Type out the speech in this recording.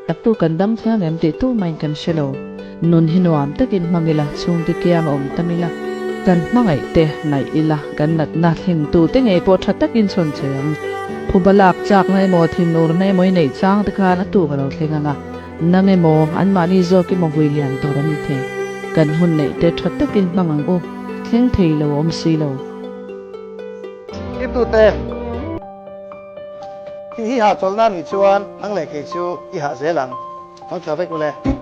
Naktuk kan dam thleng em tih tumahin kan hre lo. Nun hi nuam takin hmang ila, chhungte kiang a awm tam ila, kan hmangaih te ngaih ila, kan natna thlengtu te ngei pawh tha takin chhawn chhe ang. Phuba lak chakna emaw thinurna emaw i neih chang te khan a tuk a lo thleng ang a, nang emaw anmahni zawk emaw vui lian tur an ni thei. Kan hun neih te tha takin hmang ang u, thleng thei lo awm si lo. Thimtute, Hi hi hahchawlhna nih chuan nang leh kei chu i hah zel ang. Hmangtha vek ule.